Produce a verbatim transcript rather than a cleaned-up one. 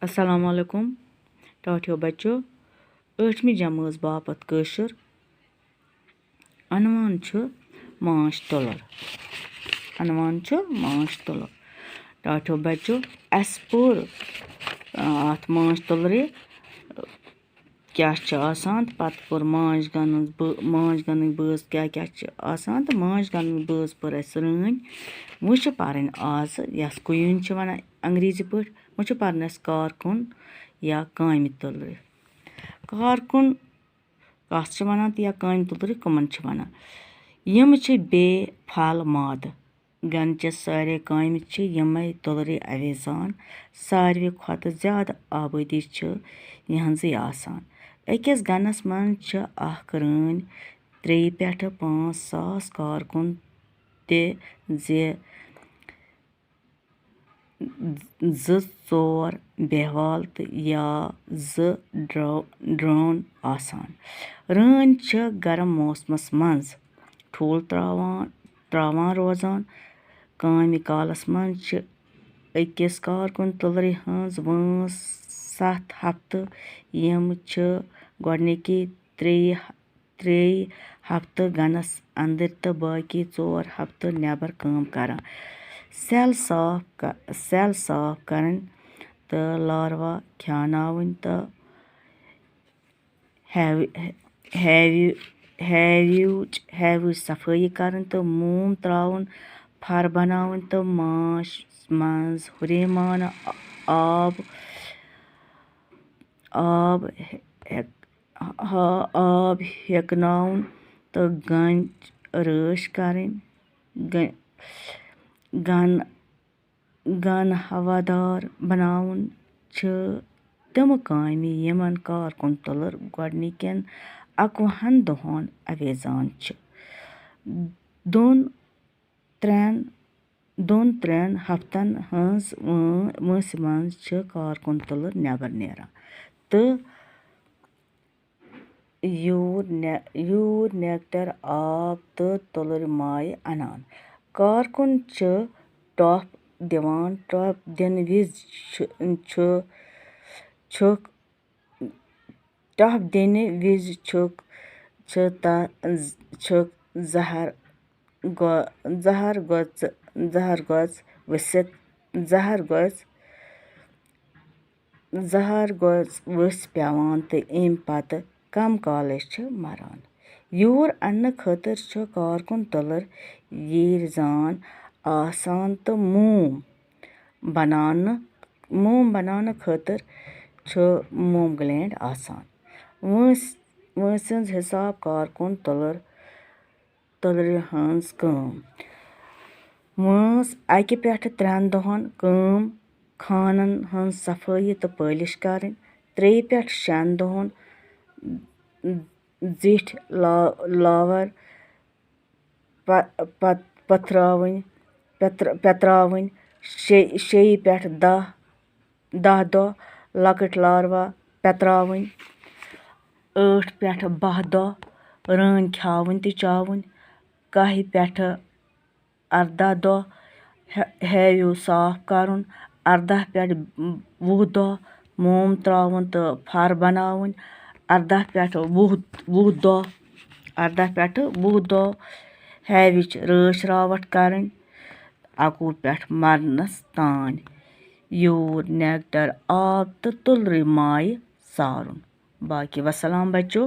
السلام علیکم ٹاٹھیو بچو۔ ٲٹھمہِ جمٲژ باپتھ کٲشُر۔ عنوان چھُ ماچھ تُلُر۔ عنوان چھُ ماچھ تُلُر۔ ٹاٹھیو بچو، اَسہِ پوٚر، آ، اَتھ ماچھ تُلرِ کیٛاہ چھُ آسان، تہٕ پتہٕ پوٚر ماچھ گنٕچ بٲ-، ماچھ گنٕچ بٲژ کیٛاہ کیٛاہ چھِ آسان، تہٕ ماچھ گنٕچ بٲژ پٔر اَسہِ رٲنۍ۔ وۄنۍ چھِ پَرٕنۍ آز، یَس queen چھِ وَنان انگریزی پٲٹھۍ، وۄنۍ چھِ پَرٕنۍ اَسہِ کارکُن یا کامہِ تُلرِ۔ کارکُن کَتھ چھِ وَنان تہٕ یا کامہِ تُلرِ کٕمَن چھِ وَنان؟ یِم چھِ بے پھل مادٕ۔ گَنچہِ سارے کامہِ چھِ یِمَے تُلرِ آویزان۔ ساروی کھۄتہٕ زیادٕ آبٲدی چھِ یِہٕنٛزٕے آسان۔ أکِس گَنَس منٛز چھِ اَکھ رٲنۍ ترٛیٚیہِ پٮ۪ٹھٕ پانٛژھ ساس کارکُن تہِ زِ زٕ ژور بیہوال تہٕ یا زٕ ڈرو-، ڈرون آسان۔ رٲنۍ چھِ گرم موسمس منٛز ٹھوٗل تراوان، تراوان روزان۔ کامہِ کالس منٛز چھِ أکِس کارکُن تُلرِ ہٕنٛز وٲنٛس ستھ ہفتہٕ، یِم چھِ گۄڈٕنِکی ترٛیٚیہِ ترٛیٚیہِ ہفتہٕ گنَس اندر تہٕ باقی ژور ہفتہٕ نٮ۪بر کٲم کران۔ سیل صاف ک-، سیل صاف کرٕنۍ تہٕ لاروا کھیاناوٕنۍ تہٕ ہیو-، ہیوِ-، ہیوِچ، ہیوِچ صفٲیی کرٕنۍ تہٕ موم تراوُن، فر بناوٕنۍ تہٕ ماچھ منٛز ہُریمانہٕ آب، آب ہیٚک-، ہا-، آب ہیٚکناوُن تہٕ گنچ رٲچھ کرٕنۍ۔ گَ-، گَن-، گَن ہوادار بناوُن چھِ تِم کامہِ یِمن کارکُن تُلر گۄڈٕنِکٮ۪ن اَکوُہن دۄہن آویزان چھِ۔ دۄن ترٛٮ۪ن، دۄن ترٛٮ۪ن ہفتن ہٕنٛز وٲ-، وٲنٛسہِ منٛز چھِ کارکُن تُلر نٮ۪بر نیران تہٕ یوٗر نے-، یوٗر نیکٹر، آب تہٕ تُلٕرۍ مایہِ اَنان۔ کارکُن چھِ ٹۄپھ دِوان۔ ٹۄپھ دِنہٕ وِزِ چھُ، چھُ، چھُکھ، ٹۄپھ دِنہٕ وِزِ چھُکھ، چھِ تا-، چھُکھ زہر گۄ-، زہر گۄژ-، زہر گۄژ ؤسِتھ، زہر گۄژ زہر گۄژ ؤسۍ پٮ۪وان تہٕ اَمہِ پتہٕ کم کالے چھِ مران۔ یوٗر اننہٕ خٲطرٕ چھُ کارکُن تُلر ییٖرۍ زان آسان تہٕ موم بناونہٕ، موم بناونہٕ خٲطرٕ چھُ موم گلینڈ آسان۔ وٲنٛسہِ، وٲنٛسہِ ہٕنٛز حساب کارکُن تُلر تُلرِ ہٕنٛز کٲم۔ وٲنٛس اَکہِ پٮ۪ٹھٕ ترٛٮ۪ن دۄہَن کٲم، خانَن ہٕنٛز صفٲیی تہٕ پٲلِش کَرٕنۍ، ترٛیٚیہِ پٮ۪ٹھٕ شٮ۪ن دۄہَن زِٹھۍ لا-، لاوَر پ-، پت-، پتھراوٕنۍ، پتر-، پتراوٕنۍ، شے-، شیٚیہِ پٮ۪ٹھٕ دَہ، دَہ دۄہ لۄکٕٹۍ لاروا پتراوٕنۍ، ٲٹھ پٮ۪ٹھٕ باہ دۄہ رٲنۍ کھیاوٕنۍ تہٕ چاوٕنۍ، کاہہِ پٮ۪ٹھٕ اَرداہ دۄہ ہے-، ہیوِو صاف کَرُن، اَرداہ پٮ۪ٹھ وُہ دۄہ موم ترٛاوُن تہٕ فَر بَناوٕنۍ، اَرداہ پٮ۪ٹھ وُہ، وُہ دۄہ، اَرداہ پٮ۪ٹھ وُہ دۄہ ہیوِچ رٲچھ راوَٹھ کَرٕنۍ، اَکوُہ پٮ۪ٹھ مَرنَس تام یوٗر نیکٹر آب تہٕ تُلرِ مایہِ سارُن۔ باقی وسلام بچو۔